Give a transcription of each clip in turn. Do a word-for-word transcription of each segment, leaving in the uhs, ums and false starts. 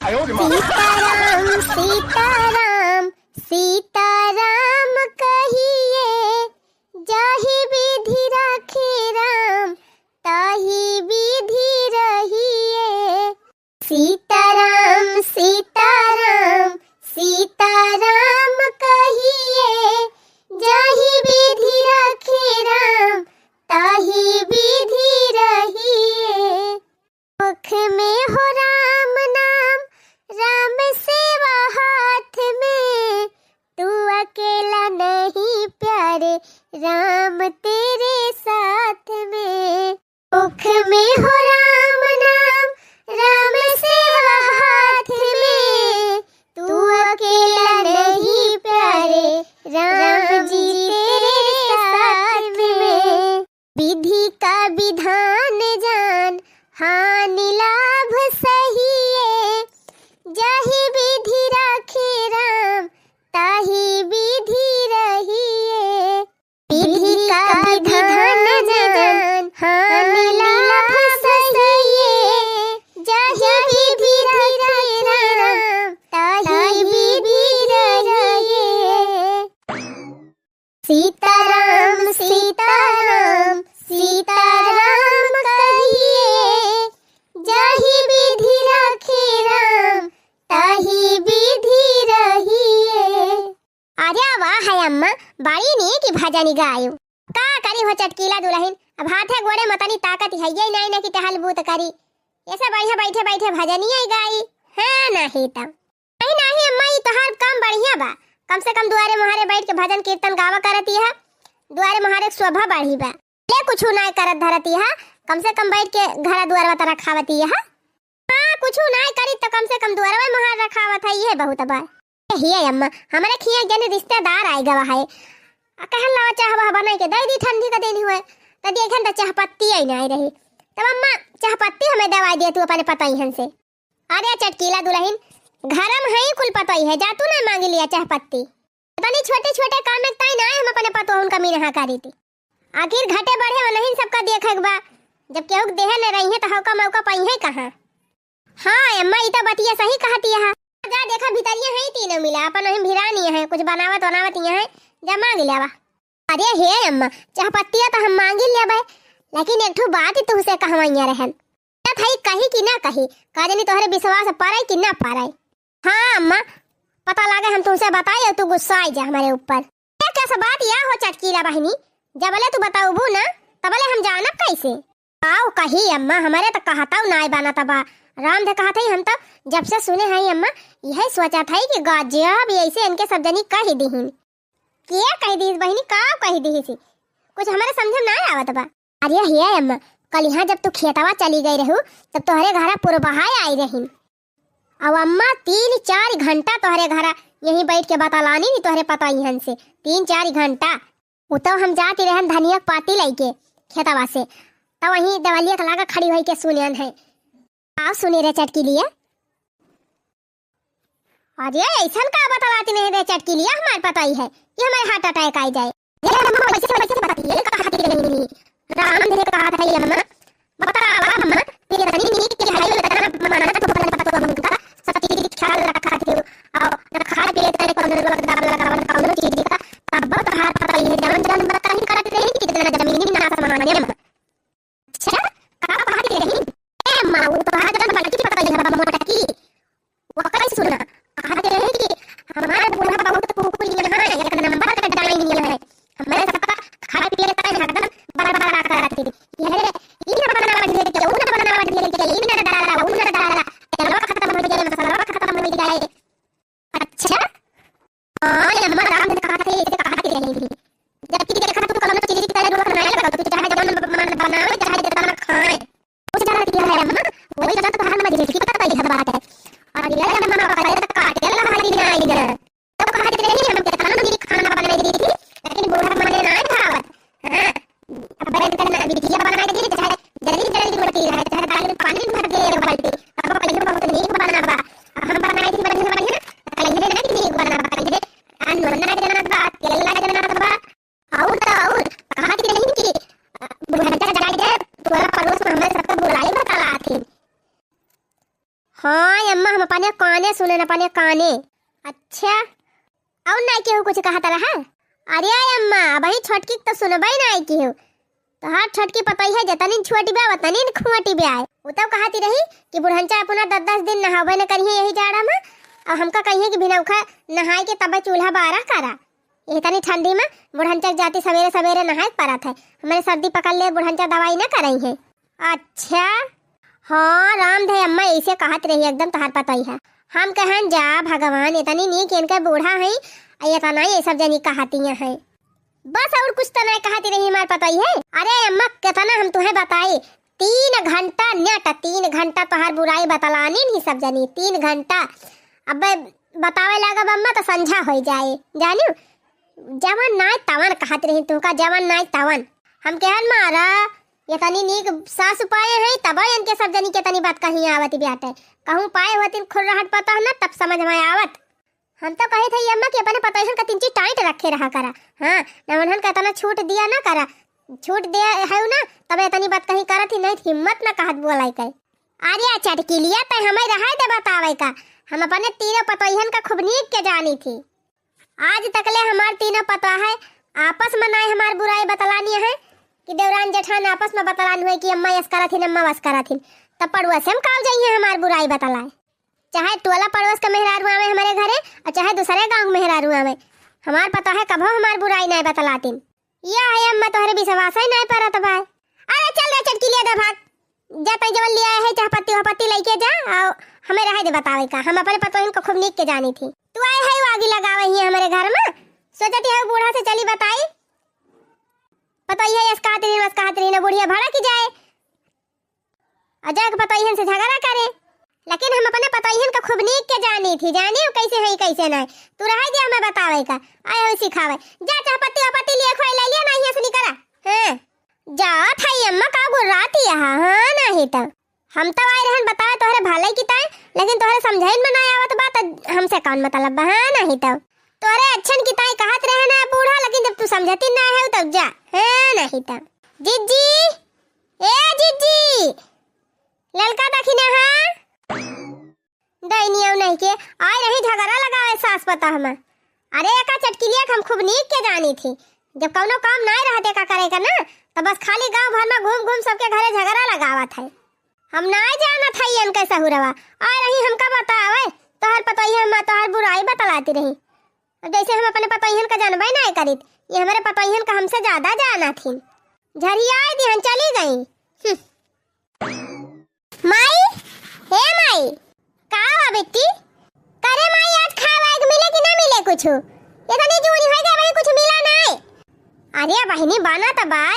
सीताराम, सीताराम, सीताराम कहिए, जाहि विधि राखे राम, ताहि विधि रहिए। सीताराम, सीताराम, सीताराम कहिए, जाहि विधि राखे राम, ताहि विधि रहिए। मुख में हो राम नाम, राम सेवा हाथ में, तू अकेला नहीं प्यारे, राम तेरे साथ में। मुख में हो राम नाम, राम सेवा हाथ में, तू अकेला नहीं प्यारे, राम जी तेरे साथ में। विधि का विधान जान, हानि लाभ सहिए, जाहि विधि राखे राम, ताहि विधि रहिए। विधि का विधान जान, हानि लाभ सहिए, जाहि विधि राखे राम, ताहि विधि रहिए। सीताराम, सीताराम, सीताराम कहिए, जाहि विधि राखे राम, ताहि विधि रहिए। अरे वाह है अम्मा, बड़ी नीक भजनी गायो। का करी हो चटकीला दुलहिन, अब हाथे गोड़े मतनी ताकत हइये नाहीं ना कि टहल बूत करी। ऐसे बढ़िया बैठे बैठे भजनिया गाई। हाँ, नाहीं तब। नाहीं, नाहीं अम्मा, ई तोहार काम बढ़िया बा। कम से कम दुआरे मुहारे बैठ के भजन कीर्तन गावा करती है, दुआरे मुहारे के शोभा बढ़ी बा। ले कुछु नाहीं करत धरती है, कम से कम बैठ के घर दुआर वत रखावती है। हाँ, कुछु नाहीं करी तो कम से कम दुआरवे मुहार रखावत है, ये बहुत बा। ए हिये अम्मा, हमरे खिया जन रिश्तेदार आए गवा है, आ कहन लावा चाह वाह बनाई के दे दी, ठंडी का दिन हुए, तो देखन तो चाह पत्ती आई नाहीं रही। तब अम्मा, चाह पत्ती हमें दवाई दे तू अपने पतोहियन से। अरे चटकीला दुलहिन, घरम है कुल पतोही है, जा तू ना मांगी लिया चाह पत्ती। इतनी छोटे छोटे काम में ताई ना हम अपने पतोहन का मीनहा करी थी। आखिर घटे बढ़े ओनहिन सबका देखे के बा, जब केहू के देहे न रही है तो हौका मौका पाई है कहाँ? हाँ अम्मा, ई तो बतिया सही कहती है। जा देखा भितरिया है तीनों मिला, अपन वहीं भिरानी है, कुछ बनावत बनावत यहाँ है, जा मांग लिया बा। अरे हे अम्मा, चाह पत्तिया तो हम मांगी लेबै, लेकिन एक ठो बात ही तुमसे कहवैया रहन। कहत हई कही कि ना कही, का जानी तोहरे विश्वास पड़े कि ना पड़े। हाँ अम्मा, पता लागे हम तुमसे बताई और तू गुस्सा आई जा हमारे ऊपर। ये कैसा बात या हो चटकीला बहिनी, जबले तू बताऊबू ना, तबले हम जानब कैसे? आओ कही अम्मा, हमारे तो कहताऊ नाय बनत बा। राम दे कहत हई, हम तो जब से सुने हई अम्मा, यही सोचत हई कि गजब ऐसे इनके सब जनी कही दीहिन। के कही दीहिस बहिनी, का कही दीहिस? कुछ हमारे समझ में ना आवत बा। अरे हे अम्मा, कल यहाँ जब तू खेतवा चली गई रहू, तब तोहरे घरा पुरबहाय आई रहीन। अब अम्मा तीन चार घंटा तोहरे घरा यहीं बैठ के बतलानी नी तोहरे पतोहियन से, तीन चार घंटा। उ तो हम जाती रहन धनिया के पाती लइके खेतवा से, तब वहीं देवलिया के लागा खड़ी होई के सुनेन है। आओ सुने रे चटकीलिया। अरे ऐसन का बतलाती नहीं रे चटकीलिया, हमार पतोही है कि हमारे heart attack आई जाए। ये हम वैसे वैसे बताती है, कहा थी नहीं, राम धीरे कहा था ये हम, बतलावा हम, तेरे धनी नीक के भाई में इतना माना तो पता पता तो उनका सब चीज ख्याल रखा थे, और रखा के तेरे कौन लोग दाब लगा कौन चीज का, तब बहुत हाथ पता ये जान जान बता ही करते हैं कि जितना जमीन ना आसमान है। अच्छा, का कहत रही? ए अम्मा, उ तो कहत रही बड़की पतोही है, बाबा मोटा की। वो कैसे सुना? कहत रही कि हमार बूढ़ा बहुत कुकुर यहाँ है, एक नंबर का डाइन यहाँ है। हमारे सबका खाए पिए का एकदम बड़ा बड़ा रखा रखती थी। ये रे, ई ना बनावा ढेर के, उ ना बनावा ढेर के, ई ना डाला, उ ना डाला। तेलवा खत्म हो जाए, मसाला खत्म हो जाए। अच्छा? हाँ, ये हमारा राम ने कहा था, ये कहा था कि नहीं थी। जबकि देखा तू कलम तो चीज़ की तरह रोक ना लगा, तू चाहे जवान मन बनावे, चाहे जितना खाए। कुछ जाना दिया है अम्मा, वही जाना तो बाहर में मजबूरी की पता लगी है बात है। और ये जमाना का पता है तो काटे लगा है कि नहीं इधर। तो कहा कि नहीं, हम कितना भी खाना बना दी थी, लेकिन बूढ़ा मने ना खावत। हाँ, अब बड़े करना बिटिया बना दी, चाहे जल्दी जल्दी रोटी है, चाहे दाल में पानी भर दे बाल्टी। अब पहले बहुत नीक बनावा, हम बनाई थी बढ़िया बढ़िया, कल ये ना कि नीक बनावा, कल ये अन्न ना देना बा, तेल ना देना बा। और तो और, कहा कि नहीं कि, अ, बुढ़ा जगाई दे, तोरा पड़ोस में हमारे सबको बुलाई बतला थी। हाँ अम्मा, अपने काने सुने न, अपने काने। अच्छा, अउर नाहीं केहू कुछ कहत रहा? अरे अम्मा, अबहीं छोटकी क त सुनबइ नाहीं केहू। तोहार छोटकी पतोहिया जतनिन छोटी बा, वतनिन खोटी बा। उ तउ कहती रही कि बुढ़ंचा अपना दस दस दिन नहावे न करिहे यही जाड़ा में, अउर हमका कहिहे कि भिनौखा नहाए के तबे चूल्हा बारा करा। एह तनी ठंडी में बुढ़ंचा के जाति सबेरे सबेरे नहाए के परत है। हमरे सर्दी पकड़ ले, बुढ़ंचा दवाई न करइहे। अच्छा, हाँ, राम धे अम्मा ऐसे कहत रही एकदम तोहार पतोहिया। हम कहन जा भगवान, इतनी नीक इनके बूढ़ा है, आ इतना ये सब जनी कहतियाँ हैं। बस अउर कुछ तो नहीं कहती रही हमार पतोहिया। अरे अम्मा, कितना हम तुहें बताई, तीन घंटा नेट, तीन घंटा तोहार बुराई बतलानी नहीं सब जनी, तीन घंटा। अब बतावे लागब अम्मा तो संझा होइ जाए, जानियो। जवन नाय तवन कहत रही तुहका, जवन नाय तवन। हम कहन मारा, इतनी नीक सासु पाए हैं, तब इनके सब जनी के तनी बात कहीं आवत बाटे। कहूँ पाए होतिन खुर्रहट पतोह ना, तब समझ में आवत। हम तो कहे थे अम्मा कि अपने पतोहन का तिनची टाइट रखे रहा करा। हाँ, न उन्हन का इतना छूट दिया ना करा। छूट दे है ना, तबे इतनी बात कहीं करत ही, नहीं हिम्मत ना कहत बोलाई के। अरे चटकिलिया, तै हमें रहाय दे बतावे का। हम अपने तीनों पतोहन का खूब नीक के जानी थी। आज तकले हमार तीनों पतोह है, आपस में नाय हमार बुराई बतलानी है कि देवरान जेठान आपस में बतलान हुए कि अम्मा यस करत हिन, अम्मा वस करत हिन। तब पड़ुआ से हम काव जाइए हमार बुराई बतलाए। चाहे टोला पड़ोस के मेहरारू आवे हमरे घरे अउर चाहे दूसरे गाँव के मेहरारू आवे, हमार पतोह है कभो हमार बुराई नाय बतलातिन। या है अम्मा तोहरे विश्वास ही नाय परत भाई। अरे चल रे चटकिलिया दे भाग। जा तई जवन लिया है चाह पत्ती हो पत्ती लेके जा, अउर हमें रहे दे बतावे का। हम अपने पतोहन को खूब नीक के जानी थी। तू आए है आगी लगावे ही हमारे घर में। सोचती है बूढ़ा से चली बताई। पतोहिया यस कहत रही, वस कहत रही ना बुढ़िया भड़क जाए। अउर जाके पतोहन से झगड़ा करे। लेकिन हम अपने पतोहन का खूब नीक के जानी थी, जानी हो कैसे है कैसे नाय। तू रहे दे हमें बतावे का, आए हो सिखावे। जा चाह पत्ती हो पत्ती लिए खोए ले लिया, नाहीं यहाँ से निकला। हाँ। जा थाई अम्मा का गुर्राती यहाँ, हाँ नाहीं तो। हम तो आए रहन बतावे तोहरे भलाई की ताई, लेकिन तोहरे समझाइन में नाय आवत बा, तो हमसे कौन मतलब बा, हाँ नाहीं तो। तोहरे अच्छन की ताई कहत रहे ना बूढ़ा, लेकिन जब तू समझती ना है तब जा, हाँ नाहीं तो। जिज्जी, ए जिज्जी, ललका दखिना हाँ। दैनियौ नहीं के आए रही झगड़ा लगावे सास पतोह में। अरे एका चटकिलिया के हम खूब नीक के जानी थी। जब कौनो काम नाय रहते का करे का ना, तो बस खाली गांव भर में घूम घूम सबके घरे झगड़ा लगावत है। हम नाय जानत है इनके सहुरवा। आए रही हमका बतावे, तोहर पतोहिया में तोहर बुराई बतलाती रही। अब जैसे हम अपने पतोहियन का जानबे नाय करित, ये हमारे पतोहियन का हमसे ज्यादा जानत हिन। झरियाए दिहन चली गई। हम्म। माई, हे माई, का बा बेटी? करे माई, आज खाए वाए के मिले कि ना मिले कुछ? इतनी जूनी हो गई, अबहीं कुछ मिला नाय। अरे बहिनी, बना त बाय,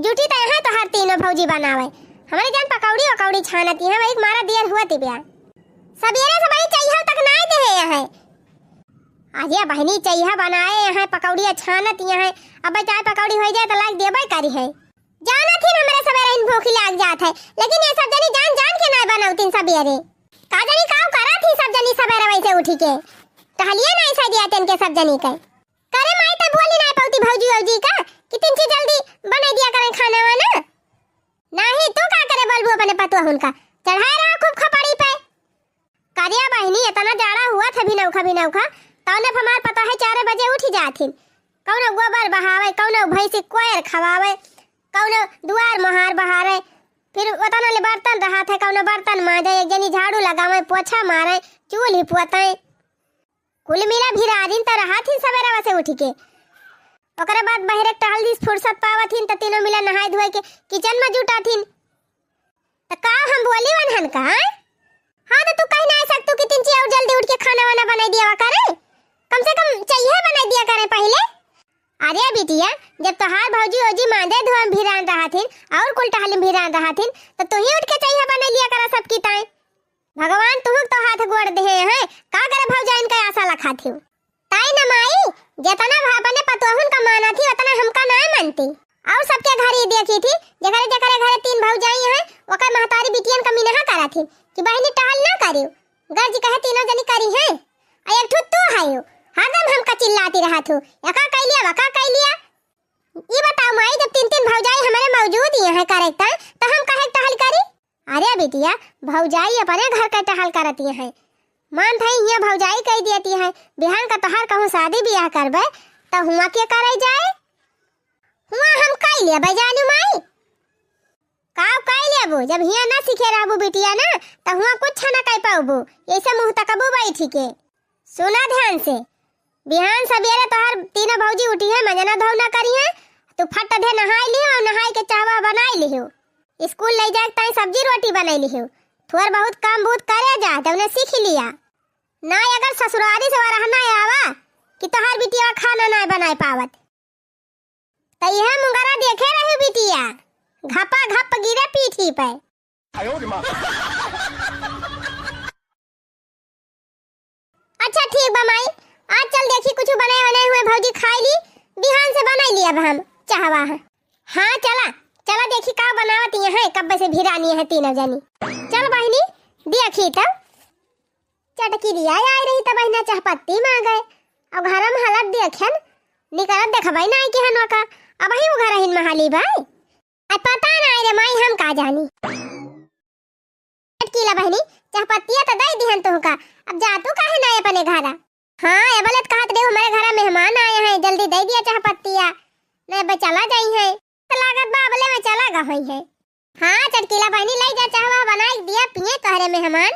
जुटी त यहाँ तोहार तीनों भौजी बनावे। हमरे जान पकौड़ी वकौड़ी छानत यहाँ, वही मारा दियर हुआ तिबिया। सबेरे से बहिनी चैहा तक नाय देहे यहाँ। अरे बहिनी, चैहा बनाए यहाँ, पकौड़ी छानत यहाँ। अब चाय पकौड़ी हो जाए तो लाग देबे करी है। जानत हिन हमरे सबेरे इन भूखी लाग जात है, लेकिन ये सब जनी जान जान के नाय बनौतिन सबेरे। का जनी काव करत ही सब जनी सबेरे वैसे उठी के? टहलिए नाय सै दिया तेन के सब जनी के। करे माई, तब बोली नाय पौती भौजी औजी का कि तिनची जल्दी बनाई दिया करें खाना वाना। नाहीं, तू का करे बोलबू अपने पतोहुन का? चढ़ाए रहा खूब खपड़ी पे। करिया बहिनी, इतना जाड़ा हुआ था भिनौखा भिनौखा, तौने हमार पतोहे चार बजे उठी जाथिन। कौनो गोबर बहावे, कौनो भैंसी कोयर खवावे, कौनो दुआर मोहार बहारे, फिर ओतना ले बर्तन रहा थे, कौनो बर्तन मांजे, एक जनी झाड़ू लगावे, पोछा मारे, चूल्ही पोते। कुल मिला भिरारिन त रहा थिन सबेरवा से उठ के। ओकरे बाद बहरे टहल दिस फुर्सत पावत हिन त तीनों मिला नहाए धोए के किचन में जुटा थिन। त का हम बोली वनहन का, हैं? हाँ, त तू कहीं ना सकतू कि तिनची और जल्दी उठ के खाना वाना बनाई दिया करे? कम से कम चाहिए बनाई दिया करे पहले। अरे बिटिया, जब तोहार भौजी ओजी मांजे धोए में भिरान रहा थिन और कुल टहल में भिरान रहा थिन, त तू ही उठ के चाहिए बनाई लिया करा सबकी ताई। भगवान तुहू तो हाथ गोड़ देहे हैं, का करे भौजाइन का आशा लखा थिउ? ताई न माई, जेतना भा-, अपने पतोहुन का माना थी, ओतना हमका ना मानती। और सबके घर ही देखी थी, जेकरे जेकरे घरे तीन भौजाई हैं, ओकर महतारी बिटियन का मिनहा करा थी कि बहिनी टहल ना करियो, गर्ज कहे तीनों जनी करी हैं। आ एक ठू तू है हो, हरदम हमका चिल्लाती रहा थू, एका कह लिया, वका कह लिया। ई बताओ माई, जब तीन तीन भौजाई हमारे मौजूद ही हैं करेक्ट, तो हम काहे टहल करी? अरे बिटिया, भौजाई अपने घर का टहल करती हैं, मान थई हियाँ भौजाई कइ देती है, बिहान का तोहार कहूँ शादी बियाह करबे, त हुआँ के करइ जाए? हुआँ हम कइ लेबे जानू माई। काव कइ लेबू? जब हियाँ ना सीखे रहबू बिटिया ना, त हुआँ कुछ ना कइ पउबू। यइसे मुँह तकबू बइठी के। सुना ध्यान से, बिहान सबेरे तोहार तीनों भौजी उठिहैं, मजना धोना करिहैं, तू फट दे नहाइ लिहो अउर नहाइ के चहवा बनाइ लिहो। स्कूल लइ जाए के ताईं सब्जी रोटी बनाइ लिहो। थोर बहुत काम बूत करे जा, जउने सीख लिया। नाहीं अगर ससुरारी से वरहना आवा कि तोहार बिटिया खाना नाहीं बनाइ पावत। त इहे मुंगरा देखे रही बिटिया, घपा घप गिरे पीठी पे। अच्छा ठीक बा माई, आज चल देखी कुछ बनाए वनाए हुए भौजी खाइ ली, बिहान से बनाइ ली अब हम चहवा। हाँ चला, चला देखी का बनावत यहाँ, कब्बे से भिरानी है तीनों जनी। चल बहिनी देखी तब। चटकी लिया आइ रही त बहिना चहपत्ती माँगे। अब घर में हालत देखेन, निकरत देखबइ नाहीं कि हनवा का, अबहीं उ घरहिन में हाली बाइ। अइ पता नाहीं रे माई, हम का जानी। चटकीला बहिनी, चहपत्तिया त दइ दिहन तोहका, अब जा तू काहे नाहीं अपने घरा? हाँ, ए बलत कहत रहे, हमरे घरा मेहमान आए हैं, जल्दी दइ दिया चहपत्तिया, नाहीं अब चला जाइहैं। त लागत बा अबले में चला गइ हैं। हाँ चटकीला बहिनी, लइ जा चहवा बनाइ दिया, पिए तोहरे मेहमान।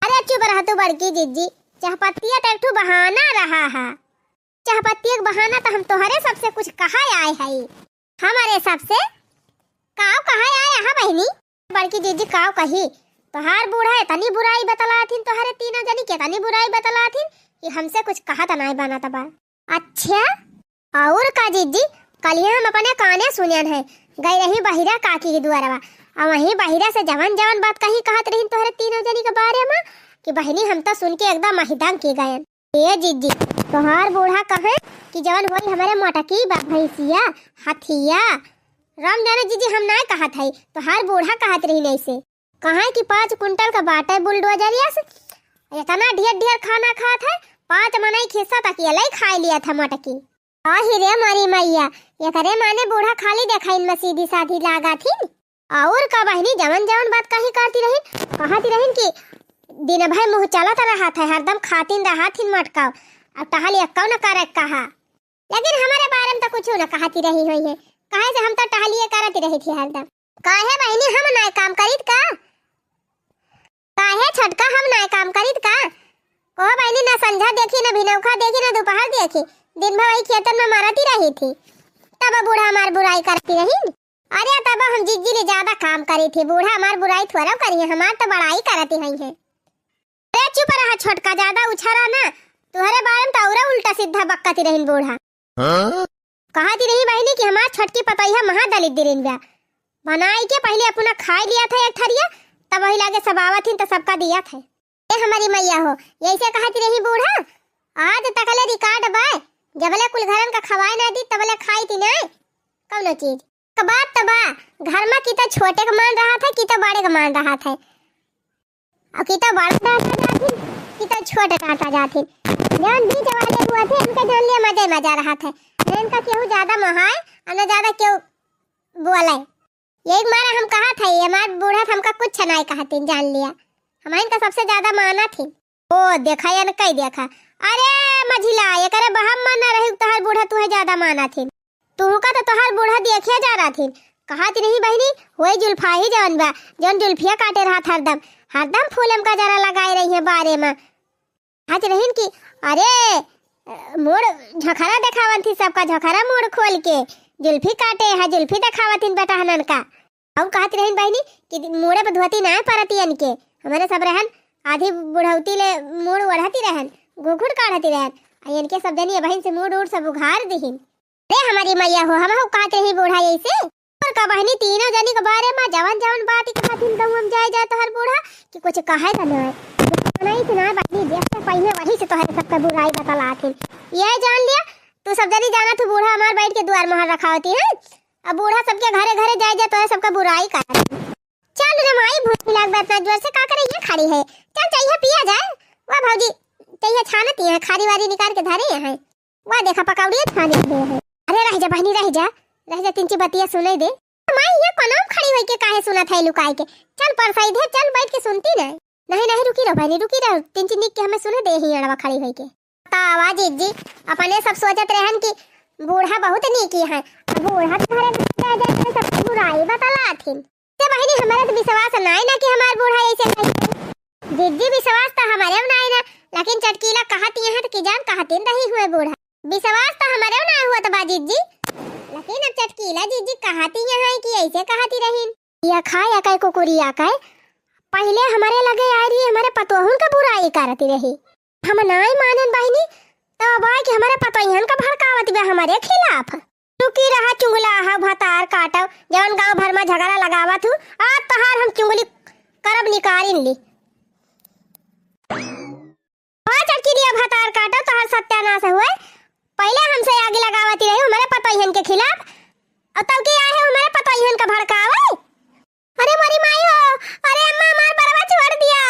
अरे चुप रह तू बड़की जिज्जी, चहपत्तिया त एक ठो बहाना रहा है। चहपत्तिया के बहाना त हम तोहरे सबसे कुछ कहइ आए हई। हमरे सबसे? काव कहइ आए अहा बहिनी? बड़की जिज्जी काव कही, तोहार बूढ़ा एतनी बुराई बतलाथिन, तोहरे तीनों जनी के एतनी बुराई बतलाथिन कि हमसे कुछ कहत नाहीं बनत बा। अच्छा, अउर का जिज्जी, कलिया हम अपने काने सुनेन है, गइ रही बहिरा काकी के दुआरवा, अउ वहीं बहिरा से जवन जवन बात कही कहत रहिन तोहरे तीनों जनी के बारे में कि बहिनी हम त सुन के एकदम महिदंग की गएन। ए जिज्जी, तोहार बूढ़ा कहे कि जवन होई हमरे मोटकी बा, भैंसिया, हथिया। राम जाने जिज्जी, हम नाय कहत हई, तोहार बूढ़ा कहत रही नहीं से। कहे कि पाँच कुंटल का बाटे बुलडोजरिया से, एतना ढेर ढेर खाना खात है, पाँच मनई खिस्सा तक ये लई खाए लिया था मोटकी। आही रे मोरी मैया, एकरे माने बूढ़ा खाली देखाइन में सीधी साधी लागा थी। अउर का बहिनी, जवन जवन बात कही करती रहिन, कहती रहिन कि दिन भर मुँह चलत रहत है, हरदम खातिन रहत हिन मटकाव, अब टहल एक्कौ न करे कहा। लेकिन हमरे बारे में त कुछू न कहती रही होइहैं, काहे से हम त टहलिए करत रही थी हरदम। काहे बहिनी, हम नाय काम करीत का? काहे छोटका, हम नाय काम करीत का? ओ बहिनी, ना संझा देखी, ना भिनौखा देखी, ना दुपहर देखी, दिन भर वही खेतन में मरती रही थी, तब बूढ़ा हमार बुराई करती रही। अरे तब हम जिज्जी ले ज्यादा काम करी थी, बूढ़ा हमार बुराई थोड़ा करी है, हमार तो बड़ाई करती हुई है। अरे चुप रहा छोटका, ज्यादा उछरा ना, तुहरे बारे में तो औरा उल्टा सीधा बकती रहिन बूढ़ा। हाँ? कहती रही बहिनी कि हमार छोटकी पतोहिया महा दलित दिरिन बा, बनाई के पहले अपना खाई लिया था एक थरिया, तब वही लागे सब आवत हिन तो सबका दिया था। ए हमारी मैया हो, यैसे कहती रही बूढ़ा, आज तकले रिकॉर्ड बा, जबले कुल घरन का खवाए ना दी तबले खाई थी ना कौनो चीज। एक बात तो बा, घर में की तो छोटे के मान रहा था, की तो बड़े के मान रहा था, और की तो बड़ा डांटा जाथिन, की तो छोटे डांटा जाथिन। जौन बीच वाले हुआ थे, उनका जान लिया मजे मजा रहा था, न इनका केहू ज्यादा मोहाए और न ज्यादा केहू बोले। यही मारे हम कहा था, ये हमार बूढ़ा था, हमका कुछ नहीं कहते, जान लिया, हम इनका सबसे ज्यादा माना थी। ओ देखा या न कई देखा, अरे मझिला, एकरे बहम में न रही, तोहार बूढ़ा तुहे ज्यादा माना थी। तुहका तो तोहार बूढ़ा देखिया जा रहा थी, कहा थी नहीं बहिनी, वही जुल्फा ही जवन बा, जौन जुल्फिया काटे रहा था हरदम, हरदम फूलम का जरा लगाए रही है बारे में। आज रहीन कि अरे, अ, मूड़ झखरा देखावन थी सबका, झखरा मूड़ खोल के जुल्फी काटे है, जुल्फी देखावत थीन बेटहनन का। अउ कहत रहीन बहिनी कि मूड़े पर धोती ना परती इनके, हमारे सब रहन आधी बुढ़ौती ले मूड़ ओढ़ती रहन, घुघुड़ काढ़ती रहन, आ इनके सब जनी बहिन से मूड़ उड़ सब उघार दिहिन। अरे हमारी मैया हो, हम हो कहत रही बूढ़ा यही से। और का बहिनी, तीनों जनी के बारे में जवन जवन बात कहत हिन, गौं में जाए जाए तोहर बूढ़ा कि कुछ कहे का ना है। नहीं सुना बहिनी, देख के पहिले वही से तोहरे सबके बुराई बतलात हिन। ये जान लिया, तू सब जनी जाना, तू बूढ़ा हमार बैठ के दुआर मोहर रखावती है। अब बूढ़ा सबके घरे घरे जाए जाए तोहरे सबके बुराई करत हिन। चल रे माई, भूख मिलाग बा इतना जोर से का करे ये खड़ी है। चल चाहिए पिया जाए। वाह भौजी, चाहिए छानती है, खारी वारी निकाल के धरे यहाँ। वाह, देखा, पकौड़िया छाने हुए हैं। अरे, रह जा बहिनी, रह जा, रह जा, तिनची बतिया सुने दे। माई, ये कोनाम खड़ी होई के काहे सुनत है लुकाई के? चल, परसाई दे, चल, बैठ के सुनती ना। नहीं, नहीं, रुकी रहो बहिनी, रुकी रहो, तिनची नीक के हमें सुने दे ही अड़वा खड़ी होई के। बतावा जिज्जी, अपने सब सोचत रहन कि बूढ़ा बहुत नीकी है, अब बूढ़ा तो घरे में रह जाए तो सबकी बुराई बतलाथिन। से बहिनी, हमारे तो विश्वास नाई ना कि हमार बूढ़ा ऐसे नहीं है। जिज्जी, विश्वास तो हमारे नाई ना, लेकिन चटकीला कहती हैं तो कि जान कहती रही हुए बूढ़ा। विश्वास तो हमारे ना हुआ तो बा जिज्जी, लेकिन अब चटकीला जिज्जी कहती हैं कि ऐसे कहती रहीन। या खा या कहे कुकुरिया कहे, पहिले हमरे लगे आए रही, हमरे पतोहुन का बुराई करती रही। हम नाई मानन बहिनी, तो अब आए कि हमरे पतोहियन का भड़कावत बा हमरे खिलाफ। रुकी रहा चुंगला हा भतार काटव, जवन गांव भर में झगड़ा लगावत हूँ, आज तोहार हम चुंगली करब निकारिन ली। ओ चटकीलिया भतार काटव, तोहार सत्यानाश हुए। पहिले हमसे आगे लगावती रही हमरे पतोहियन के खिलाफ, और तब के आए हो हमरे पतोहियन का भड़कावे। अरे मोरी माई हो, अरे अम्मा हमार बरवा छोड़ दिया।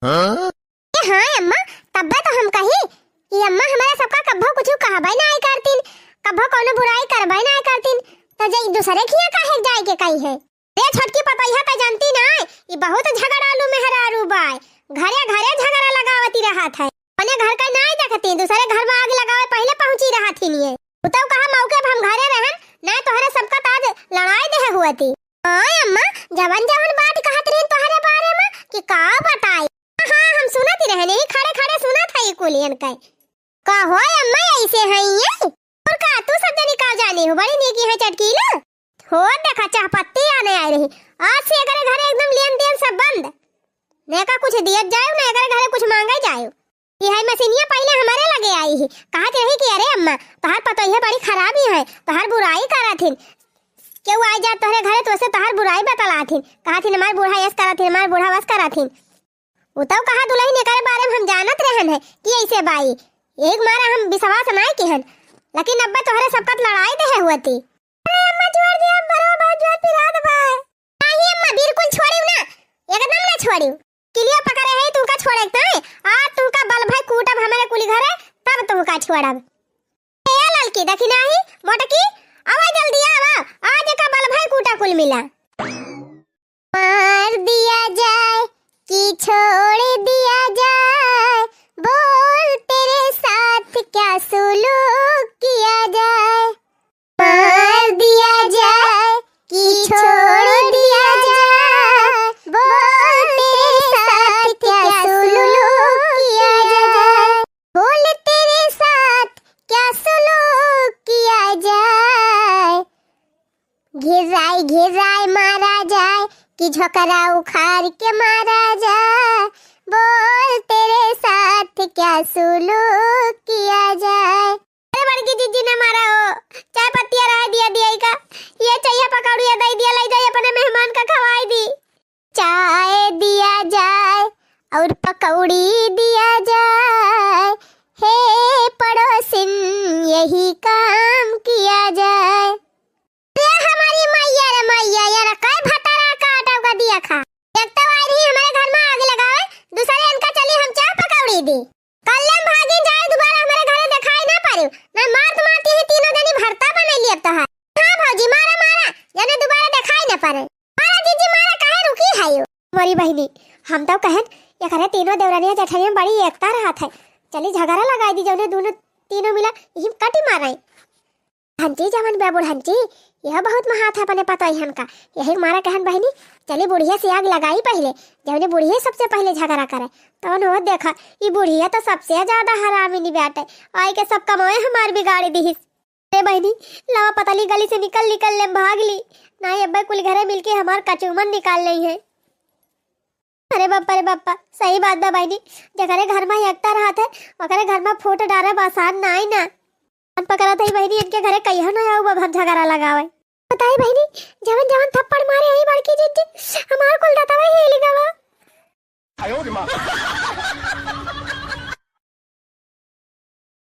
हाँ? ए हाँ अम्मा, तब्बे तो हम कही कि अम्मा हमारे सबका कब्बो कुछ कहबे ना आय करतीन, कब्बो कौनो बुराई करबे ना आय करतीन, तो जे दूसरे खिया काहे जाए के कही है? रे छोटकी पतोहिया तो जानती ना, ई बहुत झगड़ालू मेहरारू बाय, घरे घरे झगड़ा लगावती रहत है। अपने घर का नाई देखती, दूसरे घर में आग लगावे पहिले पहुंची रहत ही नहीं। उ तो कहा मौके पर हम घरे रहन, नाई तोहरे सबका ताज लड़ाई देहे हुआ थी। हाँ अम्मा, जवन जवन बात कहत रही तोहरे बारे में कि का बताई। हाँ, हम सुनत ही रहने, ही खड़े खड़े सुनत है ये कुलियन के। का हो अम्मा, ऐसे हैं ये? और का तू सब जनी का जाने हो, बड़ी नीकी है चटकीला। हो देखा, चाह पत्ती आने आए रही, आज से एकरे घरे एकदम लेन देन सब बंद। ने का कुछ दियत जायो, ने एकरे घरे कुछ मांगे जायो। ये है मशीनिया पहिले हमारे लगे आई ही, कहत रही कि अरे अम्मा, तोहार पतोहिया बड़ी खराब ही है, तोहार बुराई करत हिन, केहू आए जात तोहरे घरे तो उसे तोहार बुराई बतलात हिन, कहत हिन हमार बूढ़ा ऐस करत हिन, हमार बूढ़ा वस करत हिन। उ तो कहा दुलहिन एकरे बारे में हम जानत रहन है कि ऐसे बाई, एक मारा हम विश्वास नाई किहन, लेकिन अब्बे तोहरे सबका लड़ाई देहे हुआ थी। अरे अम्मा छोड़ दिया, हम बरवा बहुत जोर पिरात बा। नहीं अम्मा, बिल्कुल छोड़ियो ना, एकदम ना छोड़ियो। किलिया पकड़े है तुमका छोड़े के, आज तुमका बल भाई कूटब हमारे कुली घरे, तब तुमका छोड़ब। ए ललकी, देखी नाही, मोटकी, आवा जल्दी आवा, आज का बल भाई कूटा कुल मिला। मार दिया जाए कि छोड़ दिया जाए, बोल तेरे साथ क्या सुलूक किया जाए। मार दिया जाए कि छोड़ दिया जाए, बोल तेरे साथ क्या सुलूक किया जाए। बोल तेरे साथ क्या सुलूक किया जाए। घिराई घिराई मारा जाए कि झोकरा उखाड़ के मारा जाए। बोल तेरे साथ क्या सुलूक किया जाए। अरे बड़की जिज्जी ने मारा हो, चाय पत्तिया रहे दिया दिया का, ये चाहिए पकौड़िया दे दिया, ले जाए अपने मेहमान का खवाई दी। चाय दिया जाए और पकौड़ी दिया जाए, हे पड़ोसिन यही काम किया जाए। रे हमारी मैया रे मैया, यार कई भतारा काटव का दिया खा। एक तो आई रही हमारे घर में आग लगावे, दूसरे इनका चली हम चाय पकौड़ी दी। कल्ले हम भागी जाए, दोबारा हमारे घरे दिखाई ना पड़ियो, ना मारत मारत यही तीनों जनी भरता बने लिए अब तो है। हाँ भौजी, मारा मारा, जने दोबारा दिखाई ना पड़े। मारा जीजी मारा, काहे रुकी है यो? मोरी बहिनी, हम तो कहन एकरे तीनों देवरानिया जेठानिया में बड़ी एकता रहत है, चली झगड़ा लगाई दी, जौने दोनों तीनों मिला यही कटी माराई। हंची जवन बे बुढ़ंची, यह बहुत महात है अपने पतोहियन का। यही मारा कहन बहिनी, चली बुढ़िया से आग लगाई पहिले, जवने बुढ़िया सबसे पहिले झगड़ा करे। तवन हो देखा, ई बुढ़िया तो सबसे ज्यादा हरामिनी बाटे, आई के सब कमाए हमार बिगाड़ी दिहिस। अरे बहिनी, लावा पतली गली से निकल निकल लेम भाग ली, नाई अब्बे कुल घरे मिलके हमार कचूमन निकाल लेई है। अरे बप्पा रे बप्पा, सही बात बा बहिनी, जेकरे घर में एकता रहत है, ओकरे घर में फूट डारब आसान नाई ना। मन पकड़त है बहिनी, इनके घरे कहियो ना आऊ अब हम झगड़ा लगावे। बताई बहिनी, जवन जवन थप्पड़ मारे